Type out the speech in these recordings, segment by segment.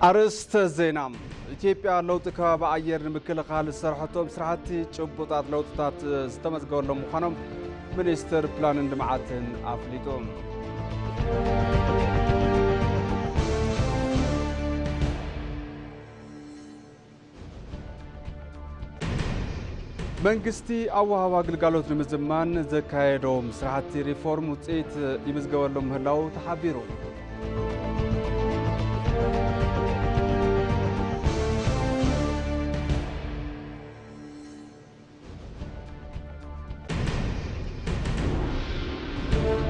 ኣርእስተ ዜና። ኢትዮጵያ ለውጢ ከባቢ ኣየር ንምክልኻል ዝሰርሐቶም ስራሕቲ ጭቡጣት ለውጥታት ዝተመዝገበሎም ምዃኖም ሚኒስትር ፕላንን ልምዓትን ኣፍሊጡ። መንግስቲ ኣብ ወሃባ ግልጋሎት ንምዝማን ዘካየዶም ስራሕቲ ሪፎርም ውፅኢት ይምዝገበሎም ምህላው ተሓቢሩ።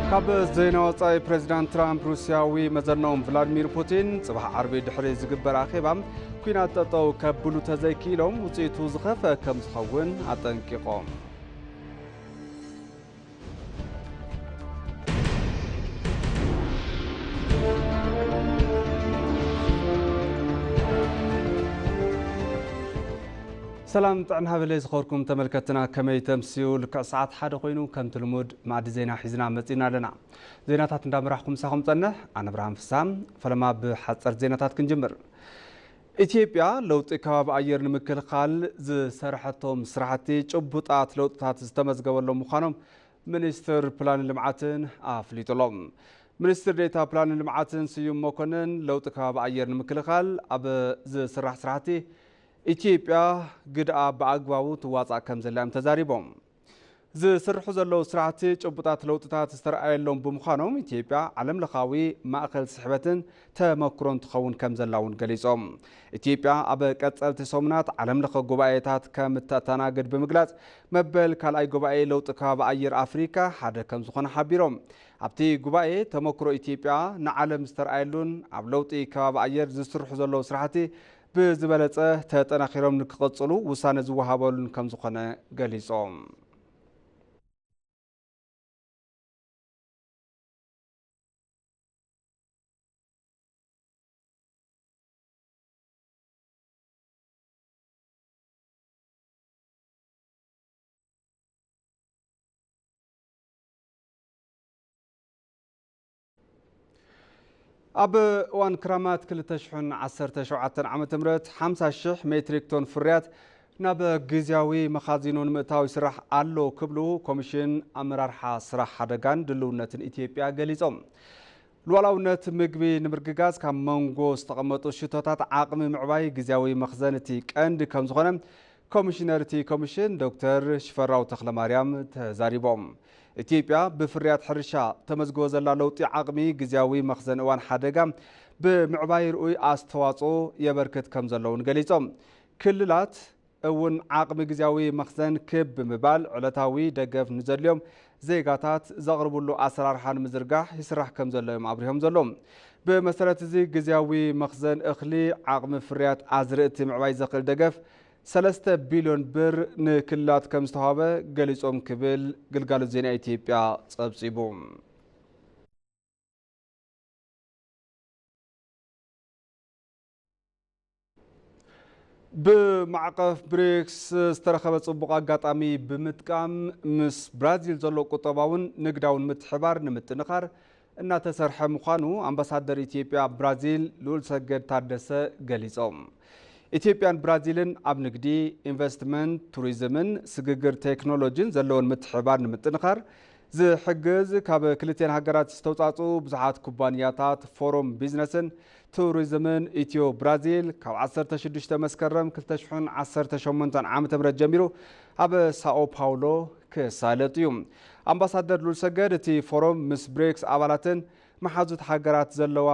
ካብ ዜና ወጻኢ፣ ፕሬዚዳንት ትራምፕ ሩስያዊ መዘናኦም ቭላድሚር ፑቲን ጽባሕ ዓርቢ ድሕሪ ዝግበር ኣኼባ ኲናት ጠጠው ከብሉ ተዘይክኢሎም ውጽኢቱ ዝኸፍአ ከም ዝኸውን ኣጠንቂቖም። ሰላም ጥዕና ሃበለይ ዝኸርኩም ተመልከትና፣ ከመይ ተምስዩ? ልክዕ ሰዓት ሓደ ኮይኑ ከምቲ ልሙድ ማዕዲ ዜና ሒዝና መጺና ኣለና። ዜናታት እንዳመራሕኩም ምሳኹም ጸንሕ ኣነ ብርሃን ፍሳም። ፈለማ ብሓጸር ዜናታት ክንጅምር። ኢትዮጵያ ለውጢ ከባቢ ኣየር ንምክልኻል ዝሰርሐቶም ስራሕቲ ጭቡጣት ለውጥታት ዝተመዝገበሎም ምዃኖም ሚኒስትር ፕላንን ልምዓትን ኣፍሊጡሎም። ሚኒስትር ዴታ ፕላንን ልምዓትን ስዩም መኮንን ለውጢ ከባቢ ኣየር ንምክልኻል ኣብ ዝስራሕ ስራሕቲ ኢትዮጵያ ግድኣ ብኣግባቡ ትዋጻእ ከም ዘላ እዮም ተዛሪቦም። ዝስርሑ ዘለዉ ስራሕቲ ጭቡጣት ለውጥታት ዝተረኣየሎም ብምዃኖም ኢትዮጵያ ዓለም ለኻዊ ማእኸል ስሕበትን ተመክሮን ትኸውን ከም ዘላ እውን ገሊጾም። ኢትዮጵያ ኣብ ቀጸልቲ ሰሙናት ዓለም ለኸ ጉባኤታት ከም እተኣተናግድ ብምግላጽ መበል ካልኣይ ጉባኤ ለውጢ ከባቢ ኣየር ኣፍሪካ ሓደ ከም ዝኾነ ሓቢሮም። ኣብቲ ጉባኤ ተመክሮ ኢትዮጵያ ንዓለም ዝተረኣየሉን ኣብ ለውጢ ከባቢ ኣየር ዝስርሑ ዘለዉ ስራሕቲ ብዝበለጸ ተጠናኺሮም ንክቕጽሉ ውሳነ ዝወሃበሉን ከም ዝኾነ ገሊጾም። ኣብ እዋን ክራማት ክልተ ሽሕን ዓሰርተ ሸውዓተን ዓመተ ምህረት ሓምሳ ሽሕ ሜትሪክ ቶን ፍርያት ናብ ግዝያዊ መኻዚኖ ንምእታው ይስራሕ ኣሎ ክብሉ ኮሚሽን ኣመራርሓ ስራሕ ሓደጋን ድልውነትን ኢትዮጵያ ገሊጾም። ሉዓላውነት ምግቢ ንምርግጋጽ ካብ መንጎ ዝተቐመጡ ሽቶታት ዓቕሚ ምዕባይ ግዝያዊ መኽዘን እቲ ቀንዲ ከም ዝኾነ ኮሚሽነር እቲ ኮሚሽን ዶክተር ሽፈራው ተኽለማርያም ተዛሪቦም። ኢትዮጵያ ብፍርያት ሕርሻ ተመዝግቦ ዘላ ለውጢ ዓቕሚ ግዝያዊ መኽዘን እዋን ሓደጋ ብምዕባይ ርኡይ ኣስተዋጽኦ የበርክት ከም ዘለውን ገሊጾም። ክልላት እውን ዓቕሚ ግዝያዊ መኽዘን ክብ ብምባል ዕለታዊ ደገፍ ንዘድልዮም ዜጋታት ዘቕርብሉ ኣሰራርሓ ንምዝርጋሕ ይስራሕ ከም ዘሎ እዮም ኣብሪሆም ዘለዉ። ብመሰረት እዚ ግዝያዊ መኽዘን እኽሊ ዓቕሚ ፍርያት ኣዝርእቲ ምዕባይ ዘኽእል ደገፍ ሰለስተ ቢልዮን ብር ንክልላት ከም ዝተዋህበ ገሊጾም ክብል ግልጋሎት ዜና ኢትዮጵያ ጸብጺቡ። ብማዕቐፍ ብሪክስ ዝተረኸበ ጽቡቕ ኣጋጣሚ ብምጥቃም ምስ ብራዚል ዘሎ ቁጠባውን ንግዳውን ምትሕባር ንምጥንኻር እናተሰርሐ ምዃኑ ኣምባሳደር ኢትዮጵያ ኣብ ብራዚል ልኡል ሰገድ ታደሰ ገሊጾም። ኢትዮጵያን ብራዚልን ኣብ ንግዲ፣ ኢንቨስትመንት፣ ቱሪዝምን ስግግር ቴክኖሎጂን ዘለወን ምትሕባር ንምጥንኻር ዝሕግዝ ካብ ክልቲኤን ሃገራት ዝተውጻጹ ብዙሓት ኩባንያታት ፎረም ቢዝነስን ቱሪዝምን ኢትዮ ብራዚል ካብ ዓሰርተ ሽዱሽተ መስከረም ክልተ ሽሕን ዓሰርተ ሸሞንተን ዓመተ ምህረት ጀሚሩ ኣብ ሳኦ ፓውሎ ክሳለጥ እዩ። ኣምባሳደር ሉል ሰገድ እቲ ፎረም ምስ ብሪክስ ኣባላትን መሓዙት ሃገራት ዘለዋ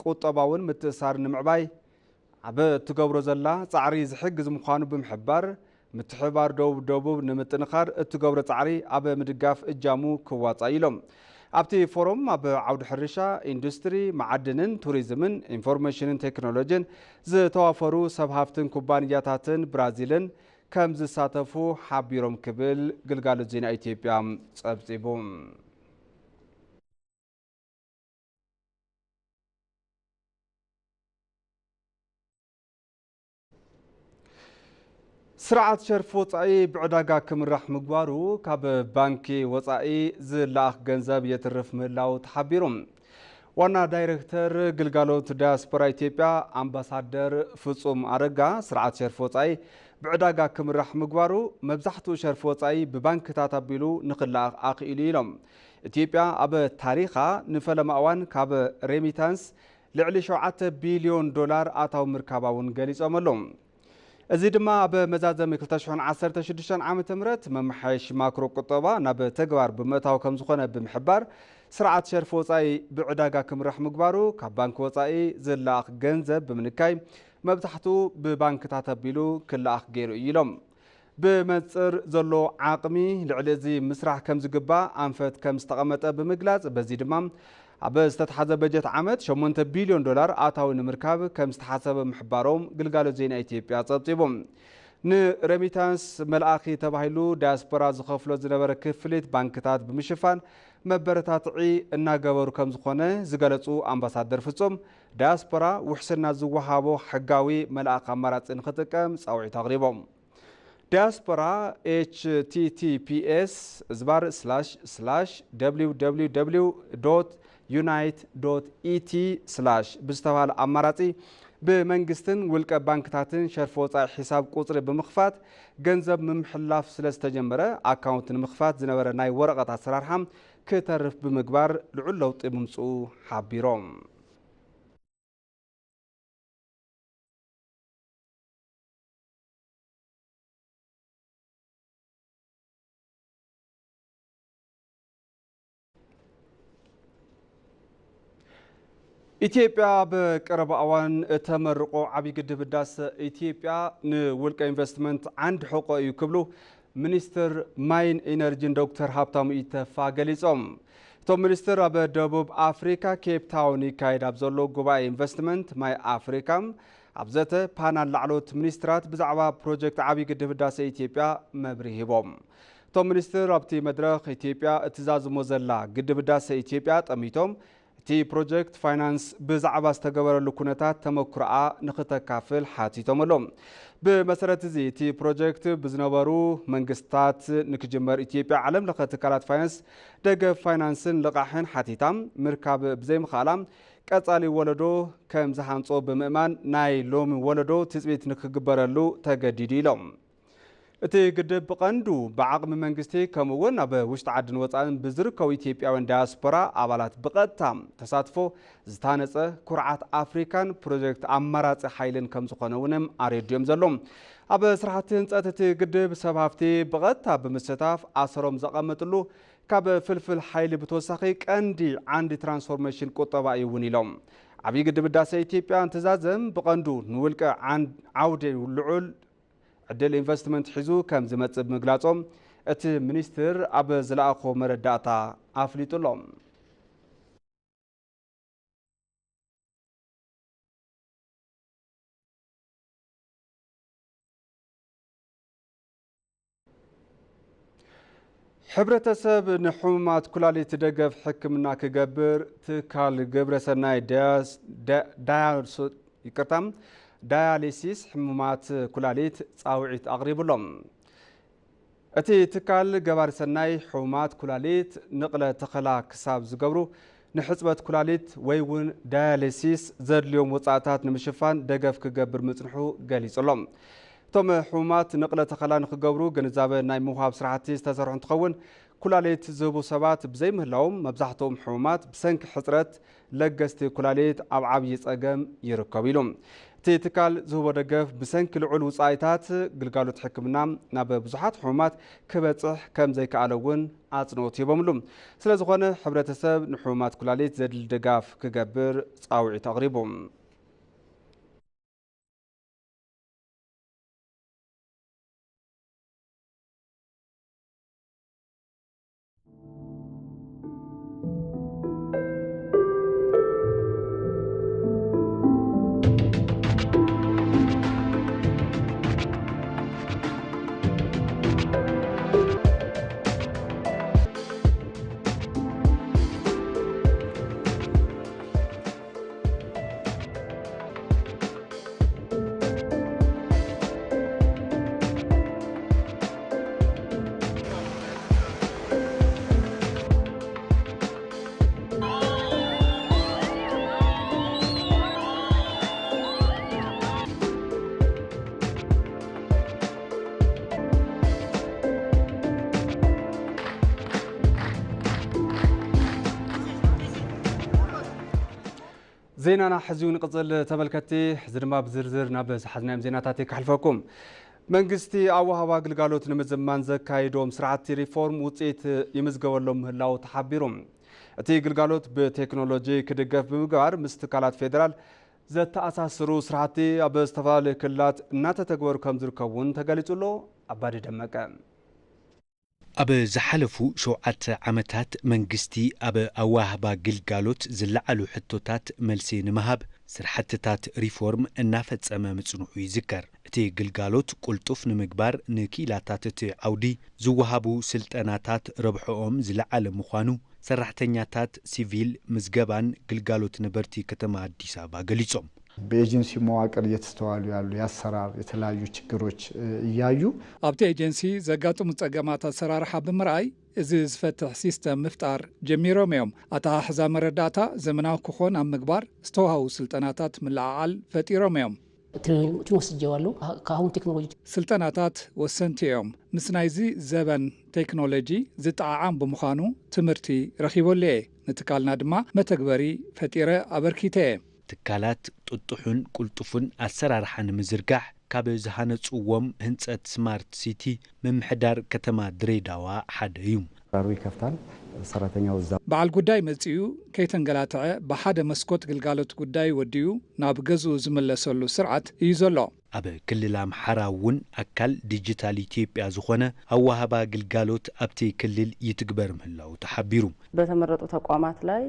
ቁጠባውን ምትእሳር ንምዕባይ ኣብ እትገብሮ ዘላ ጻዕሪ ዝሕግዝ ምዃኑ ብምሕባር፣ ምትሕብባር ደቡብ ደቡብ ንምጥንኻር እትገብሮ ጻዕሪ ኣብ ምድጋፍ እጃሙ ክዋጻእ ኢሎም። ኣብቲ ፎረም ኣብ ዓውዲ ሕርሻ፣ ኢንዱስትሪ፣ መዓድንን ቱሪዝምን፣ ኢንፎርሜሽንን ቴክኖሎጂን ዝተዋፈሩ ሰብ ሃፍትን ኩባንያታትን ብራዚልን ከም ዝሳተፉ ሓቢሮም ክብል ግልጋሎት ዜና ኢትዮጵያ ጸብጺቡ። ስርዓት ሸርፊ ወጻኢ ብዕዳጋ ክምራሕ ምግባሩ፣ ካብ ባንኪ ወጻኢ ዝለኣኽ ገንዘብ የትርፍ ምህላው ተሓቢሩ። ዋና ዳይሬክተር ግልጋሎት ዳያስፖራ ኢትዮጵያ ኣምባሳደር ፍጹም ኣረጋ፣ ስርዓት ሸርፊ ወጻኢ ብዕዳጋ ክምራሕ ምግባሩ፣ መብዛሕትኡ ሸርፊ ወጻኢ ብባንክታት ኣቢሉ ንኽለኣኽ ኣኽኢሉ ኢሎም። ኢትዮጵያ ኣብ ታሪኻ ንፈለማ እዋን ካብ ሬሚታንስ ልዕሊ ሸውዓተ ቢልዮን ዶላር ኣታዊ ምርካባ እውን ገሊጾም ኣለዉ። እዚ ድማ ኣብ መዛዘሚ ክልተ ሽሕን ዓሰርተ ሽዱሽተን ዓመተ ምህረት መመሓየሺ ማክሮ ቁጠባ ናብ ተግባር ብምእታው ከም ዝኾነ ብምሕባር፣ ስርዓት ሸርፊ ወጻኢ ብዕዳጋ ክምራሕ ምግባሩ፣ ካብ ባንኪ ወጻኢ ዝለኣኽ ገንዘብ ብምንካይ መብዛሕትኡ ብባንክታት ኣቢሉ ክለኣኽ ገይሩ እዩ ኢሎም። ብመንጽር ዘሎ ዓቕሚ ልዕሊ እዚ ምስራሕ ከም ዝግባእ ኣንፈት ከም ዝተቐመጠ ብምግላጽ፣ በዚ ድማ ኣብ ዝተትሓዘ በጀት ዓመት ሸሞንተ ቢልዮን ዶላር ኣታዊ ንምርካብ ከም ዝተሓሰበ ምሕባሮም ግልጋሎት ዜና ኢትዮጵያ ጸብጺቡ። ንሬሚታንስ መልኣኺ ተባሂሉ ዳያስፖራ ዝኸፍሎ ዝነበረ ክፍሊት ባንክታት ብምሽፋን መበረታትዒ እናገበሩ ከም ዝኾነ ዝገለጹ ኣምባሳደር ፍጹም፣ ዳያስፖራ ውሕስና ዝወሃቦ ሕጋዊ መልኣኽ ኣማራጺ ንኽጥቀም ጻውዒት ኣቕሪቦም። ዳያስፖራ ኤች ቲ ቲ ፒ ኤስ ዝባር ስላሽ ስላሽ ደብሊው ደብሊው ደብሊው ዶት ዩናይት ዶት ኢ ቲ ስላሽ ብዝተባህለ ኣማራጺ ብመንግስትን ውልቀ ባንክታትን ሸርፊ ወጻኢ ሒሳብ ቁጽሪ ብምኽፋት ገንዘብ ምምሕልላፍ ስለ ዝተጀመረ፣ ኣካውንት ንምኽፋት ዝነበረ ናይ ወረቐት ኣሰራርሓ ክተርፍ ብምግባር ልዑል ለውጢ ምምጽኡ ሓቢሮም። ኢትዮጵያ ኣብ ቀረባ እዋን እተመርቆ ዓብዪ ግድብ ህዳሰ ኢትዮጵያ ንውልቀ ኢንቨስትመንት ዓንዲ ሕቆ እዩ ክብሉ ሚኒስትር ማይን ኢነርጂን ዶክተር ሃብታሙ ኢተፋ ገሊጾም። እቶም ሚኒስትር ኣብ ደቡብ ኣፍሪካ ኬፕ ታውን ይካየድ ኣብ ዘሎ ጉባኤ ኢንቨስትመንት ማይ ኣፍሪካ ኣብ ዘተ ፓናል ላዕለዎት ሚኒስትራት ብዛዕባ ፕሮጀክት ዓብዪ ግድብ ህዳሰ ኢትዮጵያ መብርሂ ሂቦም። እቶም ሚኒስትር ኣብቲ መድረኽ ኢትዮጵያ እትዛዝሞ ዘላ ግድብ ህዳሰ ኢትዮጵያ ጠሚቶም እቲ ፕሮጀክት ፋይናንስ ብዛዕባ ዝተገበረሉ ኩነታት ተመክሮኣ ንኽተካፍል ሓቲቶም ኣለዉ። ብመሰረት እዚ እቲ ፕሮጀክት ብዝነበሩ መንግስታት ንክጅመር ኢትዮጵያ ዓለም ለኸ ትካላት ፋይናንስ ደገፍ ፋይናንስን ልቓሕን ሓቲታ ምርካብ ብዘይምኽኣላ ቀጻሊ ወለዶ ከም ዝሃንጾ ብምእማን ናይ ሎሚ ወለዶ ትጽቢት ንክግበረሉ ተገዲዱ ኢሎም። እቲ ግድብ ብቐንዱ ብዓቕሚ መንግስቲ ከምኡ እውን ኣብ ውሽጢ ዓድን ወፃእን ብዝርከቡ ኢትዮጵያውያን ዳያስፖራ ኣባላት ብቐጥታ ተሳትፎ ዝታነፀ ኩርዓት ኣፍሪካን ፕሮጀክት ኣማራፂ ሓይልን ከም ዝኾነ እውን ኣረድዮም ዘሎ። ኣብ ስራሕቲ ህንፀት እቲ ግድብ ሰብ ሃፍቲ ብቐጥታ ብምስታፍ ኣሰሮም ዘቐመጥሉ ካብ ፍልፍል ሓይሊ ብተወሳኺ ቀንዲ ዓንዲ ትራንስፎርሜሽን ቁጠባ እዩ እውን ኢሎም። ዓብዪ ግድብ ህዳሰ ኢትዮጵያ እንትዛዘም ብቐንዱ ንውልቀ ዓን-፣ ዓውዲ ልዑል ዕድል ኢንቨስትመንት ሒዙ ከም ዝመጽእ ብምግላጾም፣ እቲ ሚኒስትር ኣብ ዝለኣኾ መረዳእታ ኣፍሊጡ ኣሎ። ሕብረተሰብ ንሕሙማት ኩላሊት ደገፍ ሕክምና ክገብር ትካል ግብረሰናይ ዳያስ-፣ ዳ-፣ ዳያሶ-፣ ይቅርታ፣ ዳያሊሲስ ሕሙማት ኩላሊት ጻውዒት ኣቕሪቡ ኣሎ። እቲ ትካል ገባሪ ሰናይ ሕሙማት ኩላሊት ንቕለ ተኸላ ክሳብ ዝገብሩ ንሕጽበት ኩላሊት ወይ እውን ዳያሊሲስ ዘድልዮም ወጻእታት ንምሽፋን ደገፍ ክገብር ምጽንሑ ገሊጹ ኣሎ። እቶም ሕሙማት ንቕለ ተኸላ ንክገብሩ ግንዛበ ናይ ምውሃብ ስራሕቲ ዝተሰርሑ እንትኸውን፣ ኩላሊት ዝህቡ ሰባት ብዘይምህላዎም መብዛሕትኦም ሕሙማት ብሰንኪ ሕጽረት ለገስቲ ኩላሊት ኣብ ዓብዪ ጸገም ይርከቡ ኢሉ። እቲ ትካል ዝህቦ ደገፍ ብሰንኪ ልዑል ውጻኢታት ግልጋሎት ሕክምና ናብ ብዙሓት ሕሙማት ክበጽሕ ከም ዘይከኣለ እውን ኣጽንኦት ሂቦምሉ። ስለ ዝኾነ ሕብረተሰብ ንሕሙማት ኩላሊት ዘድሊ ድጋፍ ክገብር ጻውዒት ኣቕሪቡ። ዜናና ሕዚ እውን ይቕጽል ተመልከትቲ። ሕዚ ድማ ብዝርዝር ናብ ዝሓዝናዮም ዜናታት ከሕልፈኩም። መንግስቲ ኣወሃባ ግልጋሎት ንምዝማን ዘካይዶም ስራሕቲ ሪፎርም ውፅኢት ይምዝገበሎም ምህላው ተሓቢሩ። እቲ ግልጋሎት ብቴክኖሎጂ ክድገፍ ብምግባር ምስ ትካላት ፌዴራል ዘተኣሳስሩ ስራሕቲ ኣብ ዝተፈላለዩ ክልላት እናተተግበሩ ከም ዝርከቡ እውን ተገሊጹ ኣሎ። ኣባዲ ደመቀ። ኣብ ዝሓለፉ ሸውዓተ ዓመታት መንግስቲ ኣብ ኣወሃባ ግልጋሎት ዝለዓሉ ሕቶታት መልሲ ንምሃብ ስራሕትታት ሪፎርም እናፈጸመ ምጽንሑ ይዝከር። እቲ ግልጋሎት ቅልጡፍ ንምግባር ንክኢላታት እቲ ዓውዲ ዝወሃቡ ስልጠናታት ረብሕኦም ዝለዓለ ምዃኑ ሰራሕተኛታት ሲቪል ምዝገባን ግልጋሎት ነበርቲ ከተማ ኣዲስ ኣበባ ገሊጾም። በኤጀንሲ መዋቅር እየተስተዋሉ ያሉ የአሰራር የተለያዩ ችግሮች እያዩ ኣብቲ ኤጀንሲ ዘጋጥሙ ጸገማት ኣሰራርሓ ብምርኣይ እዚ ዝፈትሕ ሲስተም ምፍጣር ጀሚሮም እዮም። ኣተሓሕዛ መረዳእታ ዘመናዊ ክኾን ኣብ ምግባር ዝተዋህቡ ስልጠናታት ምልዕዓል ፈጢሮም እዮም። ትሬኒንግ ወስጀዋለሁ። ከአሁን ቴክኖሎጂ ስልጠናታት ወሰንቲ እዮም። ምስ ናይዚ ዘበን ቴክኖሎጂ ዝጠዓዓም ብምዃኑ ትምህርቲ ረኺበሉ እየ። ንትካልና ድማ መተግበሪ ፈጢረ ኣበርኪተ እየ። ትካላት ጥጡሑን ቅልጡፉን ኣሰራርሓ ንምዝርጋሕ ካብ ዝሃነፅዎም ህንፀት ስማርት ሲቲ ምምሕዳር ከተማ ድሬዳዋ ሓደ እዩ። በሩ ይከፍታል። ሰራተኛው እዛ በዓል ጉዳይ መጺኡ ከይተንገላትዐ ብሓደ መስኮት ግልጋሎት ጉዳይ ወዲኡ ናብ ገዝኡ ዝምለሰሉ ስርዓት እዩ ዘሎ። ኣብ ክልል ኣምሓራ እውን ኣካል ዲጂታል ኢትዮጵያ ዝኾነ ኣወሃባ ግልጋሎት ኣብቲ ክልል ይትግበር ምህላው ተሓቢሩ። በተመረጡ ተቋማት ላይ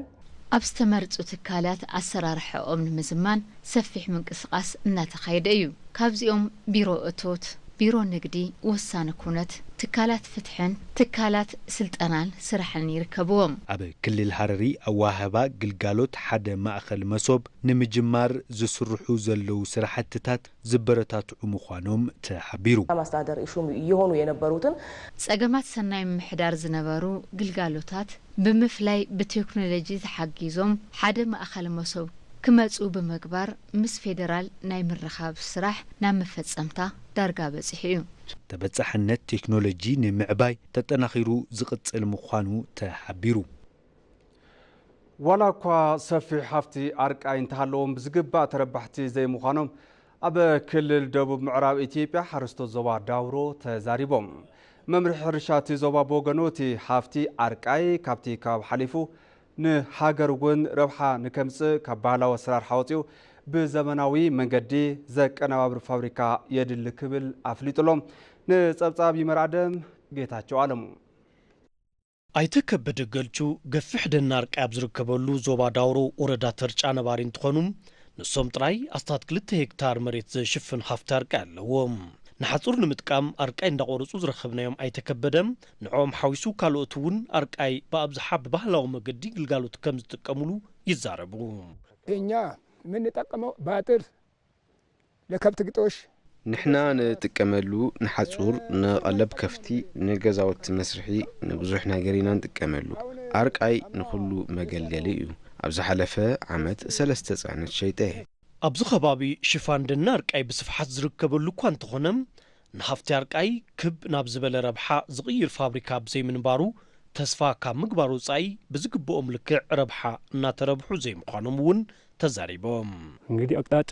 ኣብ ዝተመርጹ ትካላት ኣሰራርሓኦም ንምዝማን ሰፊሕ ምንቅስቓስ እናተኻየደ እዩ። ካብዚኦም ቢሮ እቶት፣ ቢሮ ንግዲ፣ ወሳኒ ኩነት፣ ትካላት ፍትሕን ትካላት ስልጠናን ስራሕን ይርከብዎም። ኣብ ክልል ሃረሪ ኣወሃህባ ግልጋሎት ሓደ ማእኸል መሶብ ንምጅማር ዝስርሑ ዘለዉ ስራሕትታት ዝበረታትዑ ምዃኖም ተሓቢሩ። ማስተዳደር ኢሹም እየሆኑ የነበሩትን ጸገማት ሰናይ ምምሕዳር ዝነበሩ ግልጋሎታት ብምፍላይ ብቴክኖሎጂ ተሓጊዞም ሓደ ማእኸል መሶብ ክመጹ ብምግባር ምስ ፌደራል ናይ ምርኻብ ስራሕ ናብ መፈጸምታ ዳርጋ በጺሑ እዩ። ተበጻሕነት ቴክኖሎጂ ንምዕባይ ተጠናኺሩ ዝቕጽል ምዃኑ ተሓቢሩ። ዋላ እኳ ሰፊሕ ሃፍቲ ኣርቃይ እንተሃለዎም ብዝግባእ ተረባሕቲ ዘይምዃኖም ኣብ ክልል ደቡብ ምዕራብ ኢትዮጵያ ሓረስቶት ዞባ ዳውሮ ተዛሪቦም። መምርሒ ሕርሻ እቲ ዞባ ብወገኑ እቲ ሃፍቲ ኣርቃይ ካብቲ ከባቢ ሓሊፉ ንሃገር እውን ረብሓ ንከምጽእ ካብ ባህላዊ ኣሰራርሓ ወፂኡ ብዘመናዊ መንገዲ ዘቀነባብር ፋብሪካ የድሊ ክብል ኣፍሊጡሎም። ንፀብፃብ ይመር ኣደም ጌታቸው ኣለሙ። ኣይተ ከበደ ገልቹ ገፊሕ ደን ኣርቃይ ኣብ ዝርከበሉ ዞባ ዳውሮ ወረዳ ተርጫ ነባሪ እንትኾኑ፣ ንሶም ጥራይ ኣስታት ክልተ ሄክታር መሬት ዘሽፍን ሃፍቲ ኣርቃይ ኣለዎም። ንሓፁር ንምጥቃም ኣርቃይ እንዳቆረፁ ዝረኸብናዮም ኣይተ ከበደ፣ ንዕኦም ሓዊሱ ካልኦት እውን ኣርቃይ ብኣብዝሓ ብባህላዊ መገዲ ግልጋሎት ከም ዝጥቀሙሉ ይዛረቡ። እኛ የምንጠቀመው በአጥር ለከብት ግጦሽ ንሕና ንጥቀመሉ ንሓጹር፣ ንቐለብ ከፍቲ፣ ንገዛውቲ መስርሒ፣ ንብዙሕ ነገር ኢና ንጥቀመሉ። ኣርቃይ ንኹሉ መገልገሊ እዩ። ኣብ ዝሓለፈ ዓመት ሰለስተ ጽዕነት ሸይጠ እየ። ኣብዚ ከባቢ ሽፋን ደን ኣርቃይ ብስፍሓት ዝርከበሉ እኳ እንተኾነ፣ ንሃፍቲ ኣርቃይ ክብ ናብ ዝበለ ረብሓ ዝቕይር ፋብሪካ ብዘይምንባሩ፣ ተስፋ ካብ ምግባር ወጻኢ ብዝግብኦም ልክዕ ረብሓ እናተረብሑ ዘይምዃኖም እውን ተዛሪቦም። እንግዲህ አቅጣጫ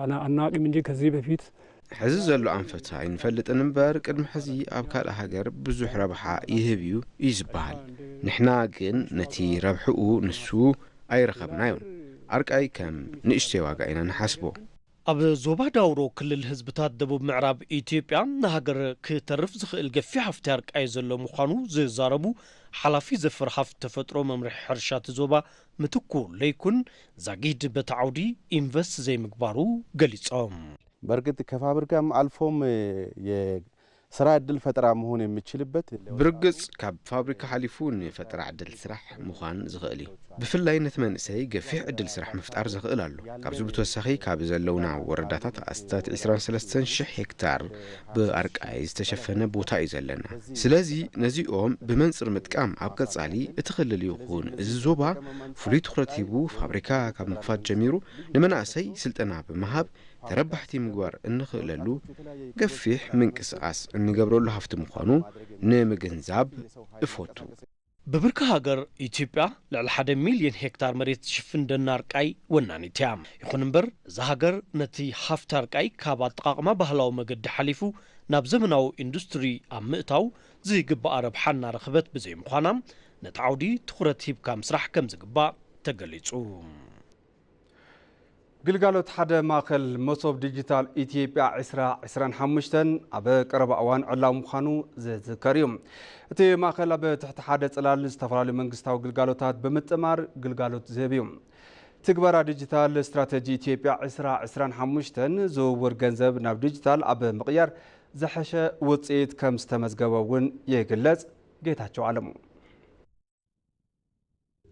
አና-፣ አናውቅም እንጂ ከዚህ በፊት ሕዚ ዘሎ ኣንፈት ኣይንፈልጥን እምበር፣ ቅድሚ ሕዚ ኣብ ካልእ ሃገር ብዙሕ ረብሓ ይህብ እዩ እዩ ዝበሃል። ንሕና ግን ነቲ ረብሕኡ ንሱ ኣይረኸብናዮን። ኣርቃይ ከም ንእሽተይ ዋጋ ኢና ንሓስቦ። ኣብ ዞባ ዳውሮ ክልል ህዝብታት ደቡብ ምዕራብ ኢትዮጵያ ንሃገር ክተርፍ ዝኽእል ገፊሕ ሃፍቲ ኣርቃይ ዘሎ ምዃኑ ዝዛረቡ ሓላፊ ዘፈር ሃፍቲ ተፈጥሮ መምርሒ ሕርሻ እቲ ዞባ ምትኩ ለይኩን፣ ዛጊድ በቲ ዓውዲ ኢንቨስት ዘይምግባሩ ገሊጾም። በርግጥ ከፋብሪካም አልፎም የስራ እድል ፈጠራ መሆን የሚችልበት ብርግጽ ካብ ፋብሪካ ሓሊፉ ንፈጠራ ዕድል ስራሕ ምዃን ዝኽእል እዩ። ብፍላይ ነቲ መንእሰይ ገፊሕ ዕድል ስራሕ ምፍጣር ዘኽእል ኣሎ። ካብዚ ብተወሳኺ ካብ ዘለውና ወረዳታት ኣስታት ዕስራን ሰለስተን ሽሕ ሄክታር ብኣርቃይ ዝተሸፈነ ቦታ እዩ ዘለና። ስለዚ ነዚኦም ብመንጽር ምጥቃም ኣብ ቀጻሊ እቲ ክልል ይኹን እዚ ዞባ ፍሉይ ትኹረት ሂቡ ፋብሪካ ካብ ምኽፋት ጀሚሩ ንመናእሰይ ስልጠና ብምሃብ ተረባሕቲ ምግባር እንኽእለሉ ገፊሕ ምንቅስቓስ እንገብረሉ ሃፍቲ ምዃኑ ንምግንዛብ እፈቱ። ብብርኪ ሃገር ኢትዮጵያ ልዕሊ ሓደ ሚልዮን ሄክታር መሬት ትሽፍን ደን ኣርቃይ ወናኒት እያ። ይኹን እምበር፣ እዛ ሃገር ነቲ ሃፍቲ ኣርቃይ ካብ ኣጠቓቕማ ባህላዊ መገዲ ሓሊፉ ናብ ዘመናዊ ኢንዱስትሪ ኣብ ምእታው ዝግባኣ ረብሓ እናረኸበት ብዘይምዃና፣ ነቲ ዓውዲ ትኹረት ሂብካ ምስራሕ ከም ዝግባእ ተገሊጹ። ግልጋሎት ሓደ ማእኸል መሶብ ዲጂታል ኢትዮጵያ ዕስራ ዕስራን ሓሙሽተን ኣብ ቀረባ እዋን ዕላዊ ምዃኑ ዝዝከር እዩ። እቲ ማእኸል ኣብ ትሕቲ ሓደ ጽላል ዝተፈላለዩ መንግስታዊ ግልጋሎታት ብምጥማር ግልጋሎት ዝህብ እዩ። ትግበራ ዲጂታል ስትራተጂ ኢትዮጵያ ዕስራ ዕስራን ሓሙሽተን ዝውውር ገንዘብ ናብ ዲጂታል ኣብ ምቕያር ዝሐሸ ውፅኢት ከም ዝተመዝገበ እውን ይግለጽ። ጌታቸው ኣለሙ።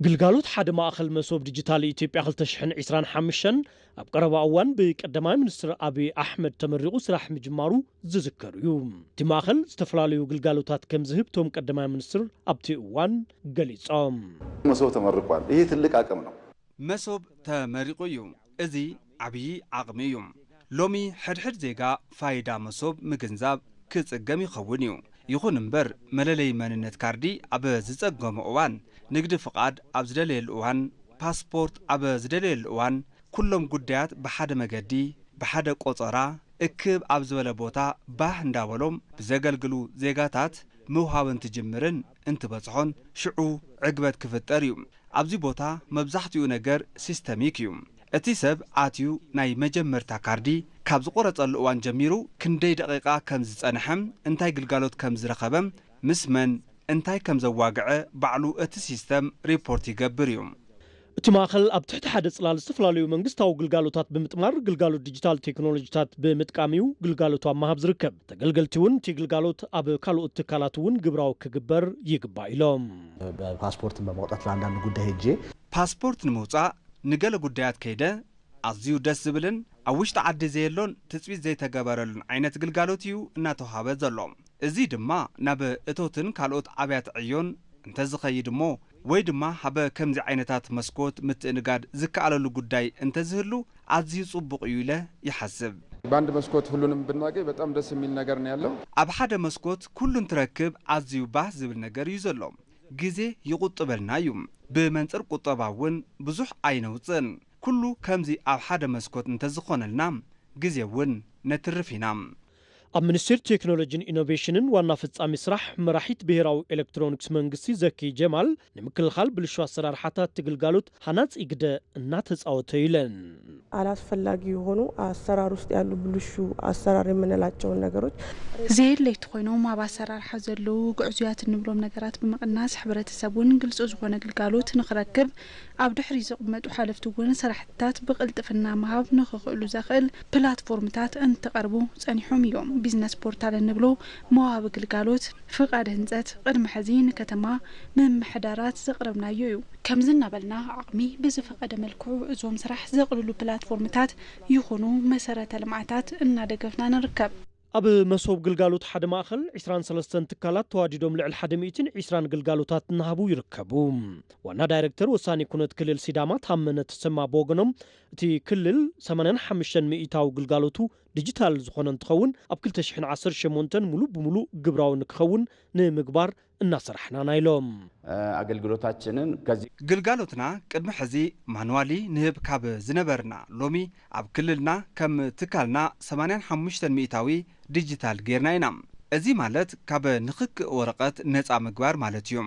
ግልጋሎት ሓደ ማእኸል መሶብ ዲጂታል ኢትዮጵያ ክልተ ሽሕን ዕስራን ሓሙሽተን ኣብ ቀረባ እዋን ብቀዳማይ ሚኒስትር ኣብይ ኣሕመድ ተመሪቑ ስራሕ ምጅማሩ ዝዝከር እዩ። እቲ ማእኸል ዝተፈላለዩ ግልጋሎታት ከም ዝህብ እቶም ቀዳማይ ሚኒስትር ኣብቲ እዋን ገሊጾም። መሶብ ተመርቋል። ይህ ትልቅ አቅም ነው። መሶብ ተመሪቑ እዩ። እዚ ዓብዪ ዓቕሚ እዩ። ሎሚ ሕድሕድ ዜጋ ፋይዳ መሶብ ምግንዛብ ክጽገም ይኸውን እዩ። ይኹን እምበር፣ መለለይ መንነት ካርዲ ኣብ ዝጸገሞ እዋን፣ ንግዲ ፍቓድ ኣብ ዝደለየሉ እዋን፣ ፓስፖርት ኣብ ዝደለየሉ እዋን፣ ኩሎም ጉዳያት ብሓደ መገዲ፣ ብሓደ ቆጸራ፣ እክብ ኣብ ዝበለ ቦታ ባህ እንዳበሎም ብዘገልግሉ ዜጋታት ምውሃብ እንትጅምርን እንትበጽሖን ሽዑ ዕግበት ክፍጠር እዩ። ኣብዚ ቦታ መብዛሕትኡ ነገር ሲስተሚክ እዩ። እቲ ሰብ ኣትዩ ናይ መጀመርታ ካርዲ ካብ ዝቆረጸሉ እዋን ጀሚሩ ክንደይ ደቂቃ ከም ዝጸንሐ፣ እንታይ ግልጋሎት ከም ዝረኸበ፣ ምስ መን፣ እንታይ ከም ዘዋግዐ ባዕሉ እቲ ሲስተም ሪፖርት ይገብር እዩ። እቲ ማእኸል ኣብ ትሕቲ ሓደ ጽላል ዝተፈላለዩ መንግስታዊ ግልጋሎታት ብምጥማር ግልጋሎት ዲጂታል ቴክኖሎጂታት ብምጥቃም እዩ ግልጋሎቱ ኣብ ምሃብ ዝርከብ። ተገልገልቲ እውን እቲ ግልጋሎት ኣብ ካልኦት ትካላት እውን ግብራዊ ክግበር ይግባእ ኢሎም። ፓስፖርት በመውጣት ለአንዳንድ ጉዳይ ሄጄ ፓስፖርት ንምውጻእ ንገለ ጉዳያት ከይደ ኣዝዩ ደስ ዝብልን ኣብ ውሽጢ ዓዲ ዘየሎን ትጽቢት ዘይተገበረሉን ዓይነት ግልጋሎት እዩ እናተውሃበ ዘሎ። እዚ ድማ ናብ እቶትን ካልኦት ኣብያተ ዕዮን እንተዝኸይድ እሞ ወይ ድማ ሃበ ከምዚ ዓይነታት መስኮት ምትእንጋድ ዝከኣለሉ ጉዳይ እንተዝህሉ ኣዝዩ ጽቡቕ እዩ ኢለ ይሓስብ። በአንድ መስኮት ሁሉንም ብናገኝ በጣም ደስ የሚል ነገር ነው ያለው። ኣብ ሓደ መስኮት ኩሉን ትረክብ ኣዝዩ ባህ ዝብል ነገር እዩ ዘሎ። ግዜ ይቑጥበልና እዩ። ብመንጽር ቁጠባ እውን ብዙሕ ኣይነውጽእን። ኩሉ ከምዚ ኣብ ሓደ መስኮት እንተዝኾነልና ግዜ እውን ነትርፍ ኢና። ኣብ ሚኒስቴር ቴክኖሎጂን ኢኖቬሽንን ዋና ፈጻሚ ስራሕ መራሒት ብሄራዊ ኤሌክትሮኒክስ መንግስቲ ዘኪ ጀማል ንምክልኻል ብልሹ ኣሰራርሓታት እቲ ግልጋሎት ሃናጺ ግደ እናተጻወተ ኢለን። አላስፈላጊ የሆኑ አሰራር ውስጥ ያሉ ብልሹ አሰራር የምንላቸውን ነገሮች ዘየድለይቲ ኮይኖም ኣብ ኣሰራርሓ ዘለዉ ግዕዙያት እንብሎም ነገራት ብምቕናስ ሕብረተሰብ እውን ግልፂ ዝኾነ ግልጋሎት ንኽረክብ ኣብ ድሕሪት ዝቕመጡ ሓለፍቲ እውን ስራሕትታት ብቕልጥፍና ምሃብ ንኽኽእሉ ዘኽእል ፕላትፎርምታት እንትቐርቡ ፀኒሖም እዮም። ቢዝነስ ፖርታል እንብሎ መዋሃቢ ግልጋሎት ፍቓድ ህንፀት ቅድሚ ሕዚ ንከተማ ምምሕዳራት ዘቕረብናዮ እዩ። ከምዚ እናበልና ዓቕሚ ብዝፈቐደ መልክዑ እዞም ስራሕ ዘቕልሉ ፕላትፎርምታት ይኹኑ መሰረተ ልምዓታት እናደገፍና ንርከብ። ኣብ መሶብ ግልጋሎት ሓደ ማእኸል ዕስራን ሰለስተን ትካላት ተዋዲዶም ልዕሊ ሓደ ሚእትን ዕስራን ግልጋሎታት እናሃቡ ይርከቡ። ዋና ዳይሬክተር ወሳኒ ኩነት ክልል ሲዳማ ታመነ ተሰማ ብወገኖም እቲ ክልል ሰማንያን ሓሙሽተን ሚእታዊ ግልጋሎቱ ዲጂታል ዝኾነ እንትኸውን ኣብ ክልተ ሽሕን ዓሰርተ ሸሞንተን ሙሉእ ብሙሉእ ግብራዊ ንክኸውን ንምግባር እናሰራሕና ኢና ኢሎም። አገልግሎታችንን ከዚህ ግልጋሎትና ቅድሚ ሕዚ ማንዋሊ ንህብ ካብ ዝነበርና ሎሚ ኣብ ክልልና ከም ትካልና ሰማንያን ሓሙሽተን ሚእታዊ ዲጂታል ጌርና ኢና። እዚ ማለት ካብ ንኽክእ ወረቐት ነፃ ምግባር ማለት እዩ።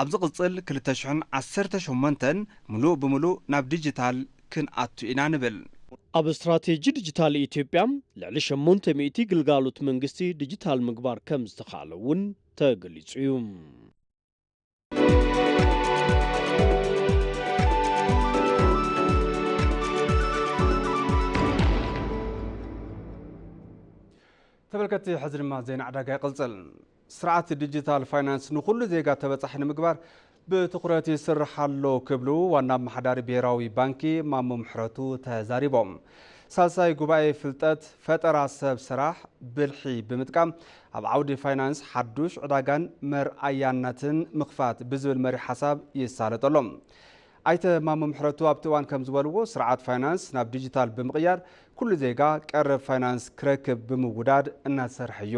ኣብ ዝቕፅል ክልተ ሽሕን ዓሰርተ ሸሞንተን ሙሉእ ብሙሉእ ናብ ዲጂታል ክንኣቱ ኢና ንብል። ኣብ ስትራቴጂ ዲጂታል ኢትዮጵያ ልዕሊ ሸሞንተ ሚእቲ ግልጋሎት መንግስቲ ዲጂታል ምግባር ከም ዝተኻእለ እውን ተገሊጹ እዩ። ተመልከትቲ ሕዚ ድማ ዜና ዕዳጋ ይቕጽል። ስርዓት ዲጂታል ፋይናንስ ንኹሉ ዜጋ ተበጻሒ ንምግባር ብትኹረት ይስራሕ ኣሎ ክብሉ ዋና ኣመሓዳሪ ብሄራዊ ባንኪ ማሞ ምሕረቱ ተዛሪቦም። ሳልሳይ ጉባኤ ፍልጠት ፈጠራ ሰብ ሰራሕ ብልሒ ብምጥቃም ኣብ ዓውዲ ፋይናንስ ሓዱሽ ዕዳጋን መርኣያነትን ምኽፋት ብዝብል መሪሕ ሓሳብ ይሳለጠሎም። ኣይተ ማሞ ምሕረቱ ኣብቲ እዋን ከም ዝበልዎ ስርዓት ፋይናንስ ናብ ዲጂታል ብምቕያር ኩሉ ዜጋ ቀረብ ፋይናንስ ክረክብ ብምውዳድ እናተሰርሐ እዩ።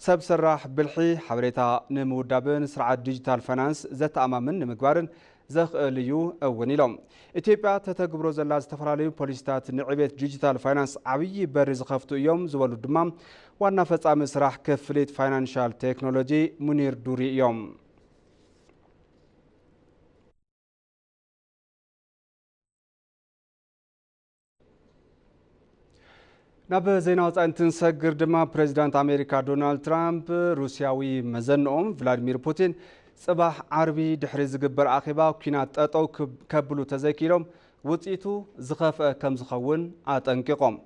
ሰብ ሰራሕ ብልሒ ሓበሬታ ንምውዳብን ስርዓት ዲጂታል ፋይናንስ ዘተኣማምን ንምግባርን ዘኽእል እዩ እውን ኢሎም። ኢትዮጵያ ተተግብሮ ዘላ ዝተፈላለዩ ፖሊሲታት ንዕቤት ዲጂታል ፋይናንስ ዓብዪ በሪ ዝኸፍቱ እዮም ዝበሉ ድማ ዋና ፈጻሚ ስራሕ ክፍሊት ፋይናንሻል ቴክኖሎጂ ሙኒር ዱሪ እዮም። ናብ ዜና ወፃኢ እንትንሰግር ድማ ፕሬዚዳንት ኣሜሪካ ዶናልድ ትራምፕ ሩስያዊ መዘንኦም ቭላዲሚር ፑቲን ፅባሕ ዓርቢ ድሕሪ ዝግበር ኣኼባ ኲናት ጠጠው ክብ- ከብሉ ተዘይኪሎም ውፅኢቱ ዝኸፍአ ከም ዝኸውን ኣጠንቂቖም።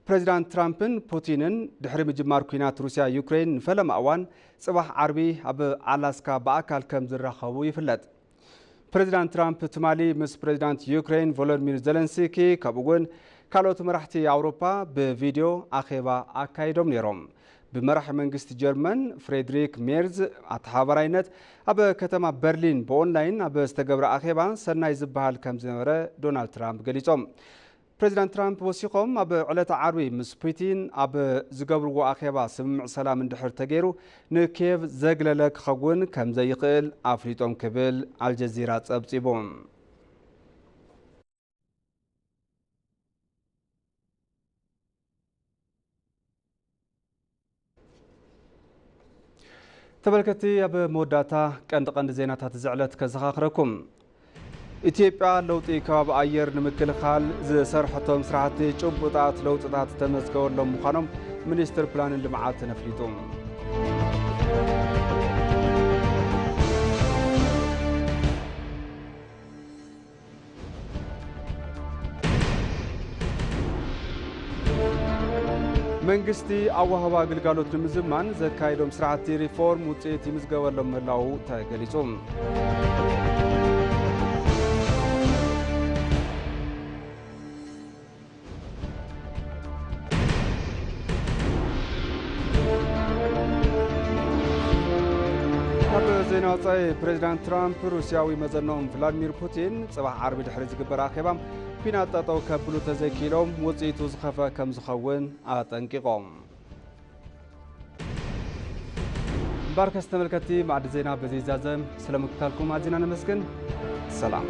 ፕሬዚዳንት ትራምፕን ፑቲንን ድሕሪ ምጅማር ኲናት ሩስያ ዩክሬን ንፈለማ እዋን ፅባሕ ዓርቢ ኣብ ኣላስካ ብኣካል ከም ዝራኸቡ ይፍለጥ። ፕሬዚዳንት ትራምፕ ትማሊ ምስ ፕሬዚዳንት ዩክሬን ቮሎዲሚር ዜለንስኪ ከምኡ እውን ካልኦት መራሕቲ ኣውሮፓ ብቪድዮ ኣኼባ ኣካይዶም ነይሮም። ብመራሒ መንግስቲ ጀርመን ፍሬድሪክ ሜርዝ ኣተሓባባራይነት ኣብ ከተማ በርሊን ብኦንላይን ኣብ ዝተገብረ ኣኼባ ሰናይ ዝበሃል ከም ዝነበረ ዶናልድ ትራምፕ ገሊጾም። ፕሬዚዳንት ትራምፕ ወሲኾም ኣብ ዕለተ ዓርቢ ምስ ፑቲን ኣብ ዝገብርዎ ኣኼባ ስምምዕ ሰላም እንድሕር ተገይሩ ንኪየቭ ዘግለለ ክኸውን ከም ዘይኽእል ኣፍሊጦም ክብል ኣልጀዚራ ጸብጺቡ። ተመልከትቲ ኣብ መወዳእታ ቀንዲ ቀንዲ ዜናታት እዚ ዕለት ከዘኻኽረኩም። ኢትዮጵያ ለውጢ ከባቢ ኣየር ንምክልኻል ዝሰርሐቶም ስራሕቲ ጭቡጣት ለውጥታት ዝተመዝገበሎም ምዃኖም ሚኒስትር ፕላንን ልምዓትን ኣፍሊጡ። መንግስቲ ኣወሃባ ግልጋሎት ንምዝማን ዘካየዶም ስራሕቲ ሪፎርም ውፅኢት ይምዝገበሎም ምህላዉ ተገሊፁ። ኣብ ዜና ወፃኢ ፕሬዚዳንት ትራምፕ ሩስያዊ መዘኖም ቭላድሚር ፑቲን ፅባሕ ዓርቢ ድሕሪ ዝግበር ኣኼባ ኲናት ጠጠው ከብሉ ተዘይኪሎም ውፅኢቱ ዝኸፈ ከም ዝኸውን ኣጠንቂቖም። እምበኣርከስ ተመልከትቲ ማዕዲ ዜና በዚ ይዛዘም። ስለምክታልኩም ኣዚና ነመስግን። ሰላም።